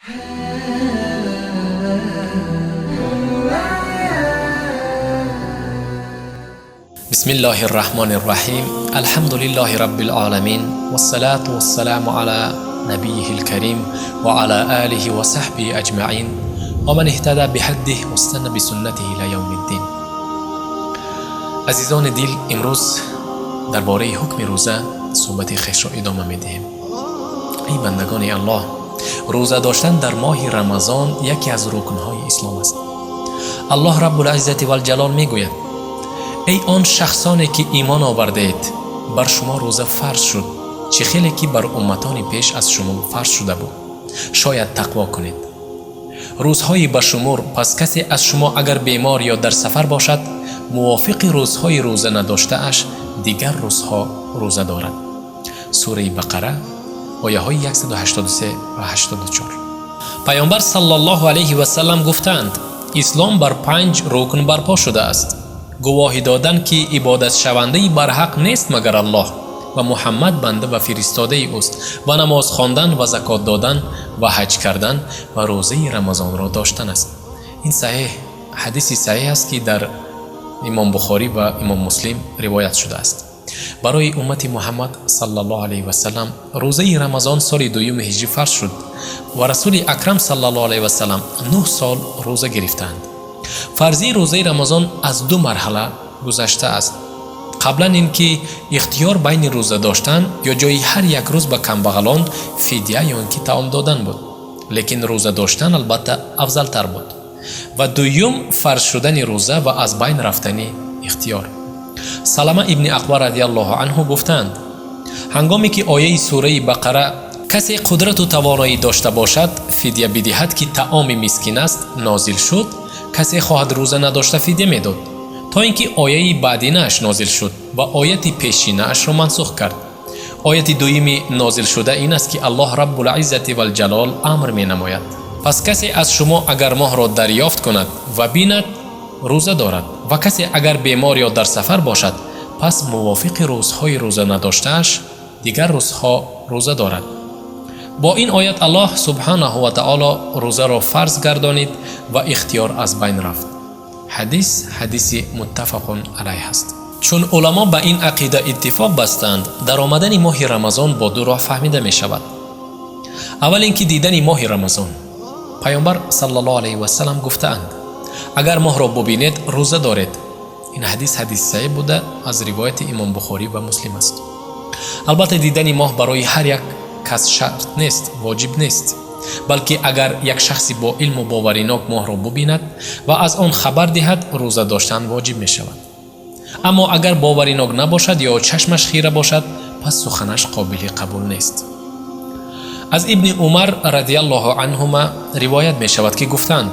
بسم الله الرحمن الرحیم. الحمد لله رب العالمین والصلاة والسلام علی نبیه الکریم وعلى آله وصحبه اجمعین ومن اهتدى بهدیه واستنى بسنته الی یوم الدین. азизони дил, имрӯз дар бораи ҳукми рӯза суҳбати хешро идома медиҳем. эй бандагони Аллоҳ, рӯза доштан дар моҳи Рамазон яке аз рукнҳои ислом аст. Аллоҳ Раббулиззати валҷалол мегӯяд: эй он шахсоне ки имон овардаед, бар шумо рӯза фарз шуд, чӣ хеле ки бар умматони пеш аз шумо фарз шуда буд, шояд тақво кунед. рӯзҳои ба шумор, пас касе аз шумо агар бемор ё дар сафар бошад, мувофиқи рӯзҳои рӯза надоштааш дигар рӯзҳо рӯза дорад. Сураи Бақара, ояҳои 183 ва 84. Паёмбар саллаллоҳу алайҳи васаллам гуфтаанд: ислом бар 5 рукн барпо шудааст. гувоҳӣ додан ки ибодатшавандаи барҳақ нест магар Аллоҳ ва Муҳаммад банда ва фиристодаи ӯст, ва намоз хондан ва закот додан ва ҳаҷ кардан ва рӯзаи Рамазонро доштан аст. Ин саҳеҳ ҳадиси саҳеҳ аст, ки дар Имом Бухорӣ ва Имом Муслим ривоят шудааст. Барои уммати Муҳаммад саллаллоҳу алайҳи васаллам рӯзаи Рамазон соли дуюми ҳиҷрӣ фарз шуд ва Расули Акрам саллаллоҳу алайҳи васаллам 9 сол рӯза гирифтаанд. Фарзии рӯзаи Рамазон аз 2 марҳала гузаштааст. Қаблан ин ки ихтиёр байни рӯза доштан ё ҷои ҳар як рӯз ба камбағалон фидя ё ин ки таом додан буд, лекин рӯза доштан албатта афзалтар буд. Ва дуюм фарз шудани рӯза ва аз байн рафтани ихтиёр. Салама ибни Ақва радиаллоҳу анҳу гуфтанд: ҳангоме ки ояи сураи Бақара касе қудрату тавоноӣ дошта бошад фидя бидиҳад, ки таоми мискин аст, нозил шуд, касе хоҳад рӯза надошта фидя медод, то ин ки ояи баъдинааш нозил шуд ва ояти пешинаашро мансух кард. Ояти дуюми нозилшуда ин аст, ки Аллоҳ Раббулиззати валҷалол амр менамояд: пас касе аз шумо агар моҳро дарёфт кунад ва бинад, рӯза дорад, ва касе агар бемор ё дар сафар бошад, пас мувофиқи рӯзҳои рӯза надоштааш дигар рӯзҳо рӯза дорад. Бо ин оят Аллоҳ субҳанаҳу ва таоло рӯзаро фарз гардонид ва ихтиёр аз байн рафт. Ҳадис ҳадиси муттафақун алайҳ аст. Чун уламо ба ин ақида иттифоқ бастанд, дар омадани моҳи Рамазон бо 2 роҳ фаҳмида мешавад. Аввал ин ки дидани моҳи Рамазон. Паёмбар саллаллоҳу алайҳи васаллам гуфтаанд: агар моҳро бубинед, рӯза доред. Ин ҳадис ҳадиси саҳеҳ буда, аз ривояти Имом Бухорӣ ва Муслим аст. Албатта дидани моҳ барои ҳар як кас шарт нест, воҷиб нест, балки агар як шахси бо илму боваринок моҳро бубинад ва аз он хабар диҳад, рӯза доштан воҷиб мешавад. Аммо агар боваринок набошад ё чашмаш хира бошад, пас суханаш қобили қабул нест. Аз Ибни Умар радиаллоҳу анҳума ривоят мешавад, ки гуфтанд: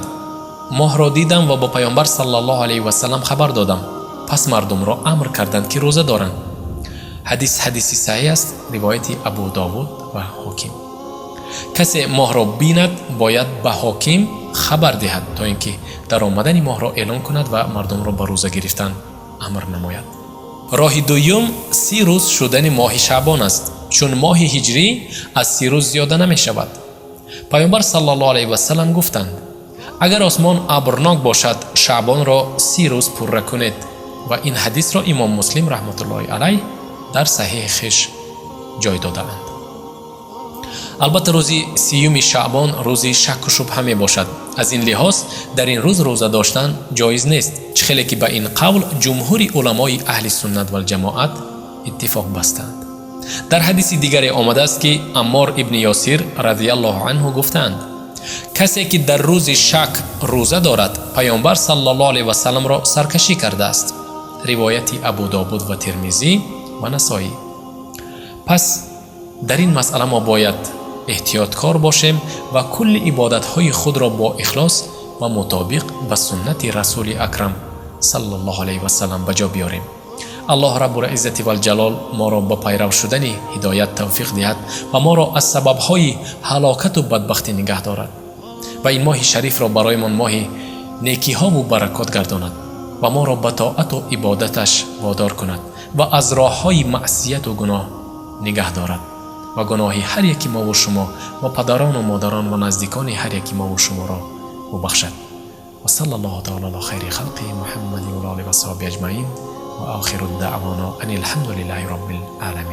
моҳро дидам ва бо Паёмбар саллаллоҳу алайҳи васаллам хабар додам, пас мардумро амр карданд, ки рӯза доранд. Ҳадис ҳадиси саҳеҳ аст, ривояти Абу Довуд ва Ҳоким. Касе моҳро бинад, бояд ба ҳоким хабар диҳад, то ин ки дар омадани моҳро эълон кунад ва мардумро ба рӯза гирифтан амр намояд. Роҳи дуюм 30 рӯз шудани моҳи Шаъбон аст, чун моҳи ҳиҷрӣ аз 30 рӯз зиёда намешавад. Паёмбар саллаллоҳу алайҳи васаллам гуфтанд: агар осмон абрнок бошад, Шаъбонро 30 рӯз пурра кунед. Ва ин ҳадисро Имом Муслим раҳматуллоҳи алайҳ дар саҳеҳи хеш ҷой додаанд. Албатта рӯзи 30 Шаъбон рӯзи шакку шубҳа мебошад. Аз ин лиҳоз дар ин рӯз рӯза доштан ҷоиз нест, чӣ хеле ки ба ин қавл ҷумҳури уламои аҳли суннат валҷамоат иттифоқ бастанд. Дар ҳадиси дигаре омадааст, ки Аммор ибни Ёсир радиаллоҳу анҳу гуфтаанд: касе ки дар рӯзи шак рӯза дорад, Паёмбар саллаллоҳу алайҳи васалламро саркашӣ кардааст. Ривояти Абу Довуд ва Термизӣ ва Насоӣ. Пас дар ин масъала мо бояд эҳтиёткор бошем ва кулли ибодатҳои худро бо ихлос ва мутобиқ ба суннати Расули Акрам саллаллоҳу алайҳи васаллам ба ҷо биёрем. Аллоҳ Раббулиззати валҷалол моро ба пайрав шудани ҳидоят тавфиқ диҳад ва моро аз сабабҳои ҳалокату бадбахтӣ нигаҳ дорад ва ин моҳи шарифро бароямон моҳи некиҳову баракот гардонад ва моро ба тоату ибодаташ водор кунад ва аз роҳҳои маъсияту гуноҳ нигаҳ дорад. Ва гуноҳи ҳар яки мову шумо ва падарону модарон ва наздикони ҳар яки мову шуморо бубахшад. Ва салла Аллоҳу таала ала хайри халқи Муҳаммади ва олиҳи ва асҳоби аҷмаин ва охиру даъвона ани алҳамду лиллаҳи роббил оламин.